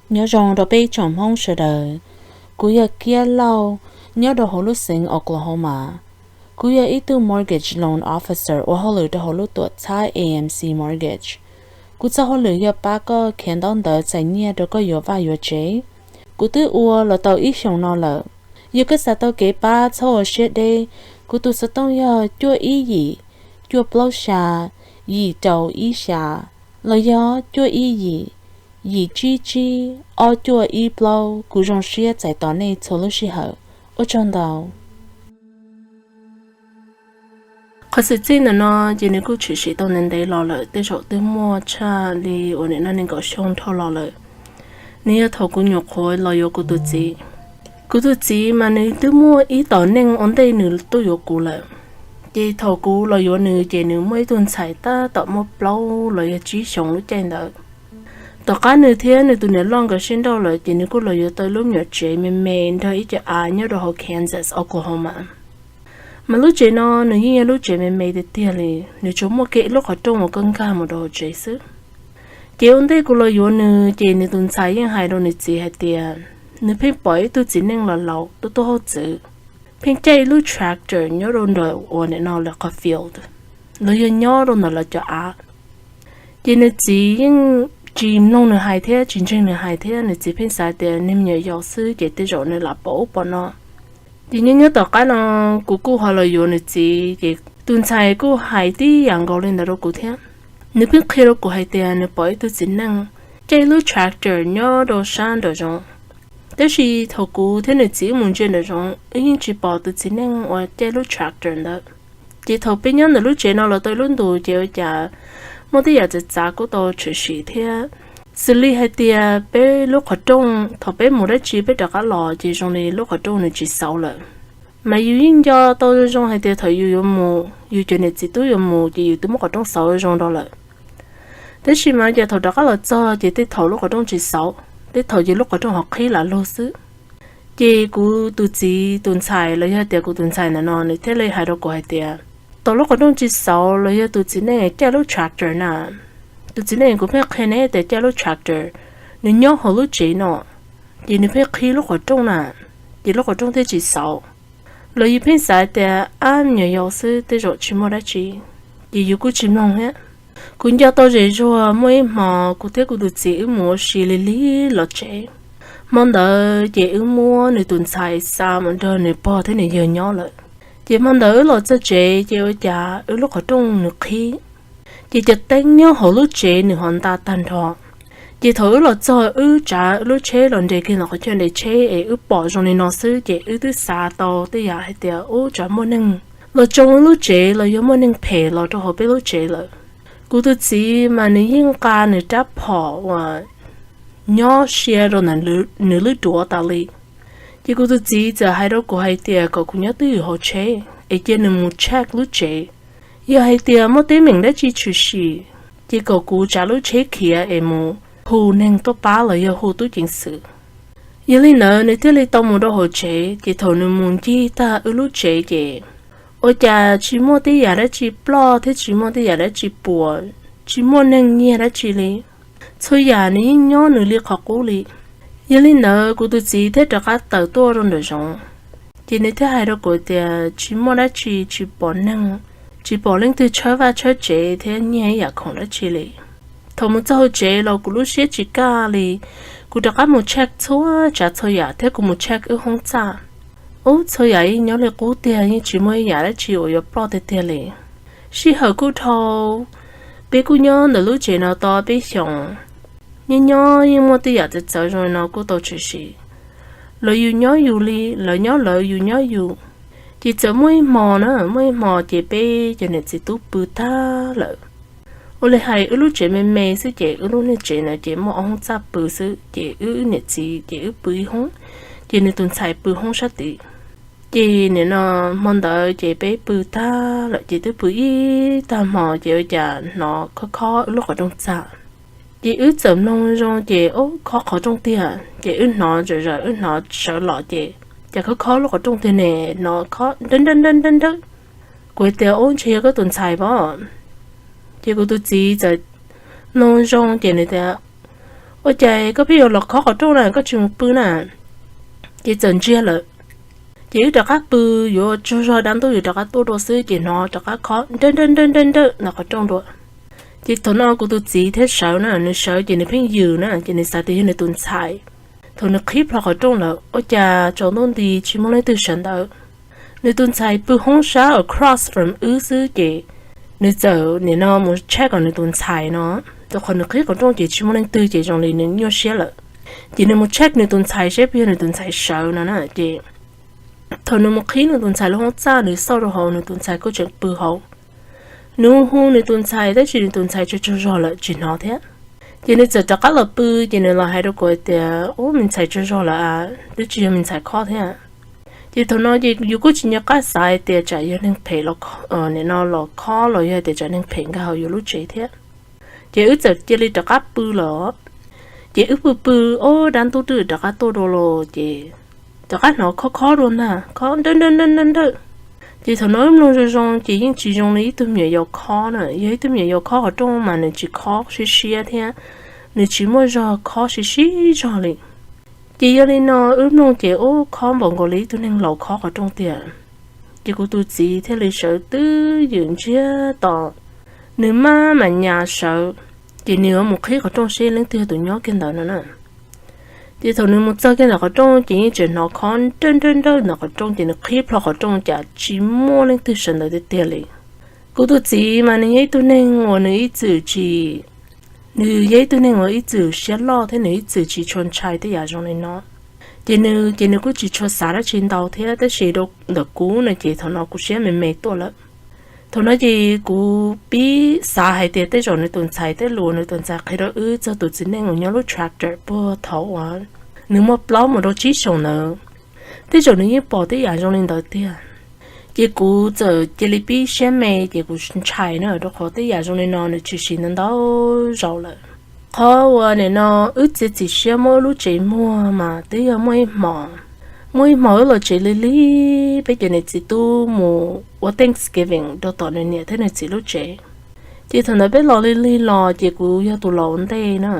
Nyob zoo rau peb ib tsoom Hmoob sawv daws. Kuv yog Kiab Lauj, nyob rau hauv lub xeev Oklahoma. Kuv yog ib tug mortgage loan officer ua hauj lwm rau hauv lub tuam txhab A M C Mortgage. Kuv txoj hauj lwm yog pab koj khiav ntaub ntawv txais nyiaj rau koj yuav vaj yuav tsev. Kuv twb ua los tau ib xyoos no lawm. Yog koj xav tau kev pab txhob ua siab deb, kuv tus xov tooj yog cuaj ib yim, cuaj plaub xya, yim rau ib xya, los yog cuaj ib yim, yim tsib tsib, ob cuaj ib plaub. Kuv zoo siab txais tos nej txhua lub sij hawm. Ua tsaug ntau. Qhov xwm txheej ntawm no ces nws kuj tshwm sim tau ntev ntev los lawm, tej zaum twb muaj tshaj li uas nim no nees nkaum xyoo dhau los lawm. Nws yog thaum kuv nyuam qhuav los yuav kuv tus txiv. Kuv tus txiv mas nws twb muaj ib tom neej ua ntej nws tuaj yuav kuv lawm. Ces thaum kuv los yuav nws ces nws muaj ib tug ntxhais tab tom muaj plaub los yog tsib xyoos lub caij ntawd. Tom qab nws thiab nws tus niam loj nkawd sib nrauj lawm ces nws kuj los yuav tau ib lub me nyuam tsev me me nrog ib co av nyob rau hauv Kansas, Oklahoma. Mas lub tsev no nws yeej yog lub tsev me me tiag tiag li, nws tsuas muaj kiag ib lub qhov rooj uas koj nkag mus rau hauv tsev xwb. Ces ua ntej kuv los yuav nws ces nws tus ntxhais yeej hais rau nws txiv hais tias nws pheej pom ib tug txiv neej laus laus tuaj tuaj hauj txwv, pheej caij ib lub tractor nyob rau ntawm uas nim no lawv qhov field, los yog nyob rau ntawm lawv cov av. Ces nws txiv yeej tsis mloog nws hais thiab tsis ntseeg nws hais thiab, nws txiv pheej xav tias niag me nyuam yaus xwb ces tej zaum nws lam pom ub pom no. Ces nyob nyob tom qab no kuv kuj ho los yuav nws txiv ces tus ntxhais kuj hais tib yam nkaus li ntawd rau kuv thiab. Nws pheej qhia rau kuv hais tias nws pom ib tug txiv neej caij ib lub tractor nyob rau sab nraum zoov. Tab sis thaum kuv thiab nws txiv wb mus ntsia nraum zoov wb yeej tsis pom tus txiv neej uas caij lub tractor ntawd. Ces thaum peb nyob ntawm lub tsev no los tau ib lub ntus ces ua cas muaj tej yam txawv txav kuj tau tshwm sim thiab. Xws li hais tias peb lub qhov rooj thaum peb mus dab tsi peb rov qab los ces zoo li lub qhov rooj nws tsis xauv lawm. Mas yus yeej nco tau zoo hais tias thaum yus yuav mus, yus cov niam txiv tub yuav mus ces yus twb muab qhov rooj xauv zoo rau lawm. Tab sis mas ces thaum rov qab los txog ces tej thaum lub qhov rooj tsis xauv, tej thaum ces lub qhov rooj ho qhib lam lug xwb. Ces kuv tus txiv tus ntxhais los yog tias kuv tus ntxhais ntawm no nws thiaj li hais rau kuv hais tias, thaum lub qhov rooj tsis xauv los yog tus txiv neej caij lub tractor na, tus txiv neej kuv pheej qhia neb tias caij lub tractor, nws nyob hauv lub tsev no, ces nws pheej qhib lub qhov rooj na, ces lub qhov rooj thiaj tsis xauv. Los yus pheej xav tias ab me nyuam yaus xwb tej zaum tsis muaj dab tsi, ces yus kuj tsis mloog thiab. Kuv nco tau zem zuag muaj ib hmo kuv thiab kuv tus txiv wb mus ua si lig lig los tsev. Hmo ntawd ces wb muab nws tus ntxhais xa mus nrog nws pog thiab nws yawg nyob lawm. Ces hmo ntawd wb los txog tsev ces ua cas wb lub qhov rooj nws qhib, ces cov teeb nyob hauv lub tsev nws ho nta tag nrho. Ces thaum wb los txog wb tsav wb lub tsheb los nres kiag ntawm qhov chaw nres tsheb es wb pom zoo li no xwb ces wb twb xav tau tej yam hais tias ub tsam muaj neeg los tsoo wb lub tsev los yog muaj neeg phem los rau hauv peb lub tsev lawm. Kuv tus txiv mas nws yeej nqa nws rab phom uas nyob sia rau ntawm nws lub duav tas li. Ces kuv tus txiv txawm hais rau kuv hais tias kom kuv nyob twj ywm hauv tsheb es cia nws mus check lub tsev. Yog hais tias muaj teeb meem dab tsi tshwm sim, ces kom kuv tsav lub tsheb khiav es mus hu neeg tuaj pab los yog hu tub ceev xwm. Yog li ntawd nws thiaj li tau mus rau hauv tsev, ces thaum nws mus ncig tag wb lub tsev ces ua cas tsis muaj tej yam dab tsi ploj thiab tsis muaj tej yam dab tsi puas, tsis muaj neeg nyiag dab tsi li. Txhua yam nws yeej nyob nws li qhov qub li. Yog li ntawd kuv tus txiv thiaj rov qab tawm tuaj rau nraum zoov, ces nws thiaj hais rau kuv tias tsis muaj dab tsi, tsis pom neeg, tsis pom leej twg tshawb vaj tshawb tsev thiab nyiag ib yam khoom dab tsi li. Thaum mus txog hauv tsev los kuv lub siab tsis kaj li, kuv rov qab mus check txhua tsav txhua yam thiab kuv mus check wb hoob txaj. Ub, txhua yam yeej nyob li qub tiag, yeej tsis muaj ib yam dab tsi uas yuav ploj tiag tiag li. Sij hawm kuj dhau, peb kuj nyob ntawm lub tsev no tau peb xyoos. Nyob nyob yeej muaj tej yam txawv txawv zoo li no kuj tau tshwm sim. Lawv yus nyob yus li, lawv nyob lawv yus nyob yus. Ces txawm muaj ib hmo na, muaj ib hmo ces peb cov niam txiv tub pw tag lawm. Ua li hais wb lub tsev me me xwb ces wb lub niag tsev na ces muaj ob hoob txaj pw xwb ces wb niam txiv ces wb pw ib hoob, ces nws tus ntxhais pw hoob sab tid. Ces nim no hmo ntawd ces peb pw tag lawm ces twb pw ib tag hmo ces ua cas hnov khob khob wb lub qhov rooj txaj. Ces wb txawm mloog zoo ces ub khob qhov rooj tiag ces wb hnov zawm zawm wb hnov sawv los ces cas khob khob lub qhov rooj tiag ne, hnov khob nrawb nrawb nrawb nrawb nrawb. Kuv tias ub ntshe yog koj tus ntxhais pom. Ces kuv tus txiv txawm mloog zoo ces nws tias Ua cas koj pheej yuav los khob qhov rooj na, koj tsis mus pw na? Ces txawm ntsiag lawm. Ces wb rov qab pw, yuav tsaug zog dab ntub yuav rov qab tuaj dua xwb ces hnov rov qab khob nrawj nrawj nrawj nrawj nrawj ntawm qhov rooj dua. Ces thaum no kuv tus txiv thiaj sawv na, nws sawv ces nws pheej yws na, ces nws xav tias yog nws tus ntxhais. Thaum nws qhib plho qhov rooj lawm, ua cas tsaus ntuj nti tsis muaj leej twg sawv ntawd. Nws tus ntxhais pw hoob sab across from wb xwb ces nws txawm nim no mus check kom nws tus ntxhais no, rau qhov nws qhib qhov rooj ces tsis muaj leej twg ces zoo li nws nyuaj siab lawm. Ces nws mus check nws tus ntxhais seb puas yog nws tus ntxhais sawv no na. Ces thaum nws mus qhib nws tus ntxhais lub hoob txaj, nws xauj rau hauv, nws tus ntxhais kuj tseem pw hauv. Nws hu nws tus ntxhais tab sis nws tus ntxhais tsaug tsaug zog lawm tsis hnov thiab. Ces nws txawm rov qab los pw, ces nws los hais rau kuv tias, Ub, me ntxhais tsaug zog lawm, twb tsis yog me ntxhais khob thiab. Ces thaum no ces yus kuj tsis nco qab xav hais tias tsam yog neeg phem los, nim no los khob los yog tias tsam neeg phem nkag hauv yus lub tsev thiab. Ces wb txawm cia li rov qab pw lawm. Ces wb pw pw, ob dab ntub twb rov qab tuaj dua los ces rov qab hnov khob khob dua ntag, khob nrawj nrawj nrawj nrawj nrawj. Ces thaum no wb mloog zoo zoo ces yeej tsis zoo li ib tug me nyuam yaus khob na, yog ib tug me nyuam yaus khob qhov rooj mas nws tsis khob siab siab thiab, nws tsis muaj zog khob siab siab zog li. Ces yog li no wb mloog ces ub khob npaum nkaus li ib tug neeg laus khob qhov rooj tiag. Ces kuv tus txiv thiaj li sawv twb ywm ntsiag to, nws maj mam nyas sawv, ces nws yuav mus qhib qhov rooj seb leej twg yog tus nyob kiag ntawd no na. Ces thaum nws mus txog kiag ntawm qhov rooj ces yeej tseem hnov khob nrawj nrawj nrawj ntawm qhov rooj ces nws qhib plho qhov rooj cas tsis muaj leej twg sawv ntawd tiag tiag li. Kuv tus txiv mas nws yog ib tug neeg uas nws ib txwm tsis, nws yog ib tug neeg uas ib txwm siab loj thiab nws ib txwm tsis tshua ntshai tej yam zoo li no. Ces nws, ces nws kuj tsis tshua xav dab tsi ntau thiab, tab sis rau ntawm kuv no ces thaum no kuv siab me me tuaj lawm. Thaum no ces kuv pib xav hais tias tej zaum nws tus ntxhais tej lus nws tus ntxhais qhia rau wb txog tus txiv neej uas nyob lub tractor puag thaum uas nws muaj plaub mus rau tsib xyoos ntawd, tej zaum nws yeej pom tej yam zoo li ntawd tiag. Ces kuv txawm cia li pib siab me ces kuv ntshai na, rau qhov tej yam zoo li no nws tshwm sim ntau ntau zaus lawm. Qhov uas nim no wb txiav txim siab muab wb lub tsev muag mas twb yog muaj ib hmos, muaj ib hmos wb los tsev lig lig, peb cov niam txiv tub mus ua Thanksgiving rau tom nws niam thiab nws txiv lub tsev. Ces thaum ntawd peb los lig lig los ces kuv yog tus los ua ntej na.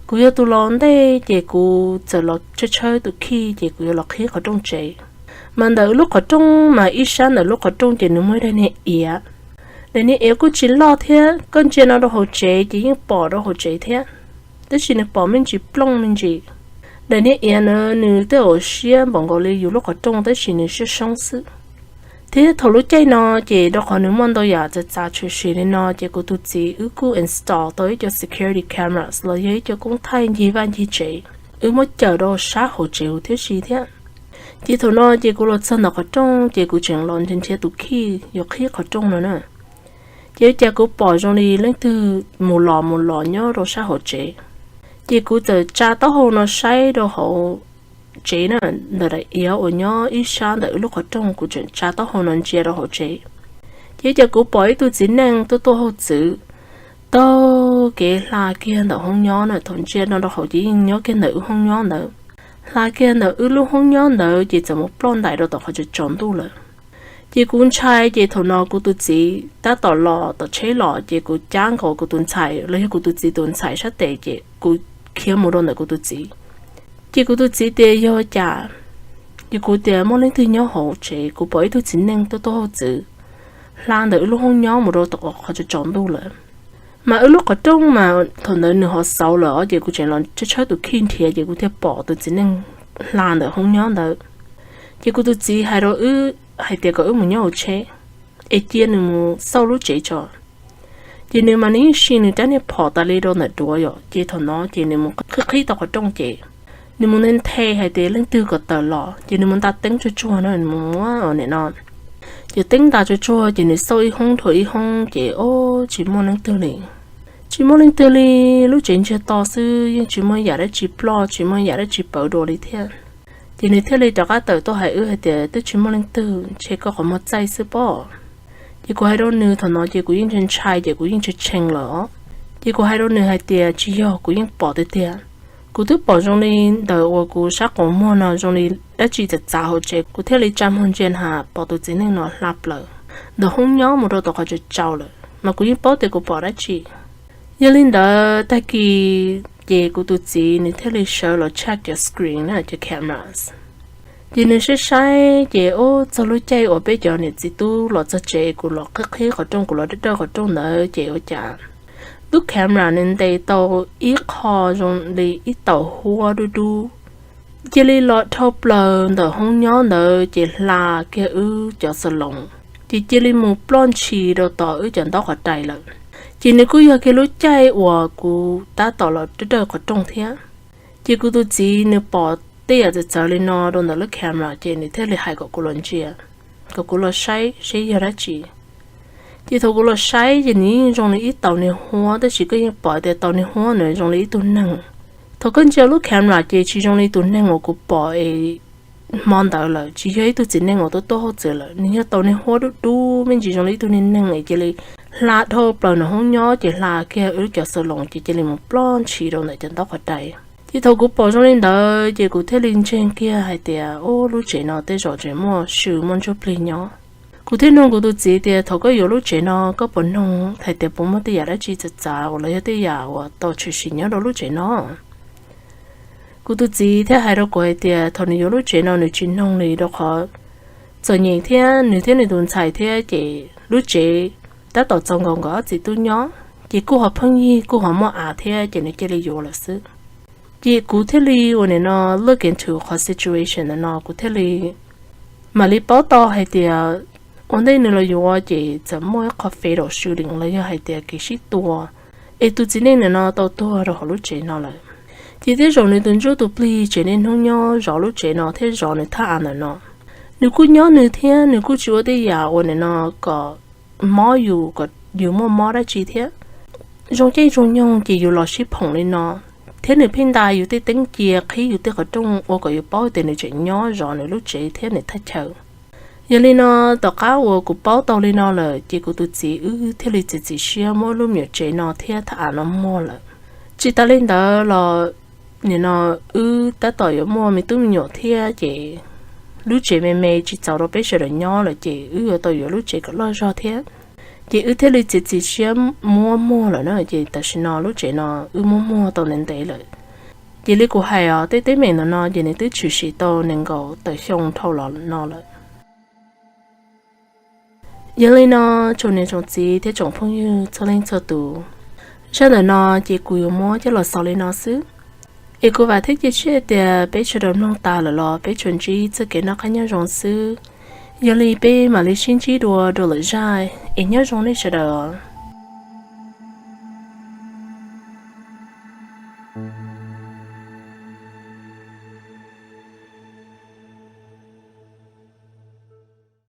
Kuv yog tus los ua ntej ces kuv txawm los tshawb tshawb tus khij ces kuv yuav los qhib qhov rooj tsev. Mas ntawm wb lub qhov rooj mas ib sab ntawm lub qhov rooj ces nws muaj ib daim niag iav. Daim niag iav kuj tsis loj thiab, koj ntsia no rau hauv tsev ces yeej pom rau hauv tsev thiab, tab sis nws pom me ntsis plooj me ntsis. Daim niag iav na nws tej zaum siab npaum nkaus li yus lub qhov rooj tab sis nws siab soob xwb. Thiab thaum lub caij no ces rau qhov nws muaj ntau yam txawv txav tshwm sim li no ces kuv tus txiv wb kuj install tau ib co security cameras los yog ib co koob thaij ncig vaj ncig tsev, wb muab cawm rau sab hauv tsev huv tib si thiab. Ces thaum no ces kuv los txog ntawm qhov rooj ces kuv tseem los nrhiav nrhiav tus khij yuav qhib qhov rooj no na. Ces ua cas kuv pom zoo li leej twg mus los mus los nyob rau sab hauv tsev. Ces kuv txawm tsa taub hau no saib rau hauv tsev na, ntawm daim iav uas nyob ib sab ntawm wb lub qhov rooj, kuv tseem tsa taub hau no ntsia rau hauv tsev. Ces ua cas kuv pom ib tug txiv neej tuaj tuaj hauj txwv taug kev hla kiag ntawm hoob nyob na. Thaum ntsia no rau hauv ces yeej nyob kiag ntawm wb hoob nyob ntawd, hla kiag ntawm wb lub hoob nyob ntawd ces txawm mus ploj ntais rau tom qhov tsaus ntuj lawm. Ces kuv ntshai ces thaum no kuv tus txiv tab tom los tom tsheb los ces kuv cab nkaus kuv tus ntxhais los yog kuv tus txiv tus ntxhais sab tes ces kuv khiav mus rau ntawm kuv tus txiv. Ces kuv tus txiv tias yog cas, ces kuv tias muaj leej twg nyob hauv tsev, kuv pom ib tug txiv neej tuaj tuaj hauj txwv hla ntawm wb lub hoob nyob mus rau tom qhov tsaus ntuj lawm. Mas wb lub qhov rooj mas thaum ntawd nws ho xauv lawm os, ces kuv tseem los tshawb tshawb tus khij nrhiav ces kuv thiaj pom tus txiv neej hla ntawm hoob nyob ntawd. Ces kuv tus txiv hais rau wb hais tias kom wb mus nyob hauv tsheb es cia nws mus xauj lub tsev tso. Ces nws mas nws yeej siv nws rab niag phom tas li rau ntawm duav yom, ces thaum no ces nws mus qhib qhib tau qhov rooj ces nws mus nthe nthe hais tias leej twg kom tawm los, ces nws mus nta teeb tsuag tsuag na, nws mus muab nim no ces teeb nta tsuag tsuag ces nws xauj ib hoob dhau ib hoob ces ob tsis muaj leej twg li. Tsis muaj leej twg li, lub tsev ntsiag to xwb, yeej tsis muaj yam dab tsi ploj, tsis muaj yam dab tsi pawv dua li thiab. Ces nws thiaj li rov qab tawm tuaj hais wb hais tias twb tsis muaj leej twg, ntshe koj qhov muag txaij xwb pob. Ces kuv hais rau nws thaum no ces kuv yeej ntshai ntshai ces kuv yeej tshee tshee lawm os. Ces kuv hais rau nws hais tias tsis yog, kuv yeej pom tiag tiag. Kuv twb pom zoo li ntawm uas kuv sab qaum muag no zoo li dab tsi txav txav hauv tsev, kuv thiaj li tsa muag ntsia na pom tus txiv neej no hla plaws ntawm hoob nyob mus rau tom qhov tsaus tsaus lawm, mas kuv yeej paub tias kuv pom dab tsi. Yog li ntawd tag kis Ces kuv tus txiv nws thiaj li sawv los check cov screen na, cov cameras. Ces nws saib saib ces ub, txog lub caij uas peb cov niam txiv tub los txog tsev, kuv los qhib qhib qhov rooj, kuv los dawj dawj qhov rooj ntawd ces ua cas lub camera nws ntes tau ib qho zoo li ib taus huab dub dub cia li los dhau plaws ntawm hoob nyob ntawd ces hla kiag wb cov xas loos, ces cia li mus ploj ntshis rau tom wb cov ntaub qhov rais lawm. Ces nws kuj yog kiag lub caij uas kuv tab tom los dawj dawj qhov rooj thiab. Ces kuv tus txiv nws pom tej yam txawv txawv li no rau ntawm lub camera ces nws thiaj li hais kom kuv los ntsia, kom kuv los saib seb yog dab tsi. Ces thaum kuv los saib ces nws yeej zoo li ib taus niag huab, tab sis koj yeej pom tias taus niag huab nws zoo li ib tug neeg. Thaum koj ntsia lub camera ces tsis zoo li tus neeg uas kuv pom es hmo ntawd lawm, tsis yog ib tug txiv neej uas tuaj tuaj hauj txwv lawm, nws yog taus niag huab dub dub me ntsis zoo li ib tug niag neeg es cia li hla dhau plaws nws hoob nyob ces hla kiag wb cov xas loos ces cia li mus ploj ntshis rau ntawm cov ntaub qhov rais. Ces thaum kuv pom zoo li ntawd ces kuv thiaj li ntseeg kiag hais tias ub, lub tsev no tej zaum tseem muaj sw muaj ntsuj plig nyob. Kuv thiaj nug kuv tus txiv tias thaum koj yuav lub tsev no koj puas noog hais tias puas muaj tej yam dab tsi txawv txav uas los yog tej yam uas tau tshwm sim nyob rau lub tsev no? Kuv tus txiv thiaj hais rau kuv hais tias thaum nws yuav lub tsev no nws tsis noog li rau qhov txom nyem thiab nws thiab nws tus ntxhais thiab ces lub tsev tab tom txaus nkaus nkawd ob txiv tub nyob, ces kuj ho pheej yig kuj ho muaj av thiab ces nws cia li yuav lawm xwb. Ces kuv thiaj li ua nim no look into qhov situation ntawm no, kuv thiaj li mam li paub tau hais tias ua ntej nws los yuav ces txawm muaj ib qho fatal shooting los yog hais tias kev sib tua, es tus txiv neej ntawm no tau tuag rau hauv lub tsev no lawm. Ces tej zaum nws tus ntsuj tus plig tsev niaj hnub nyob zov lub tsev no thiab zov nws thaj av ntawm no. Nws kuj nyob nws thiab nws kuj tsis ua tej yam uas nim no kom mob yus, kom yus muaj mob dab tsi thiab. Zoo caij zoo nyoog ces yus los sib phoom li no, thiab nws pheej nta yus tej teeb cia, qhib yus tej qhov rooj ua kom yus paub tias nws tseem nyob zov nws lub tsev thiab nws thaj chaw. Yog li no, tom qab uas kuv paub tau li no lawm ces kuv tus txiv wb thiaj li txiav txim siab muab lub me nyuam tsev no thiab thaj av no muag lawm. Tsis tas li ntawd los nim no wb tab tom yuav muaj me tub me nyuam thiab ces lub tsev me me tsis txaus rau peb sawv daws nyob lawm ces wb yuav tau yuav lub tsev kom loj zog thiab. Ces wb thiaj li txiav txim siab muab muag lawm na, ces tam sim no lub tsev no wb muab muag tau ntev ntev lawm. Ces li kuv hais os, tej teeb meem ntawm no ces nws twb tshwm sim tau nees nkaum tawm xyoo dhau los no lawm. Yog li no, tsoom niam tsoom txiv thiab tsoom phooj ywg txhua leej txhua tus, zaj ntawm no ces kuv yuav muab coj los xaus li no xwb. Es kuv vam thiab cia siab tias peb sawv daws mloog tas lawm los peb tsuas ntsib txoj kev noj qab nyob zoo xwb. Yog li peb mam li sib ntsib dua rau lwm zaj, es nyob zoo nej sawv daws.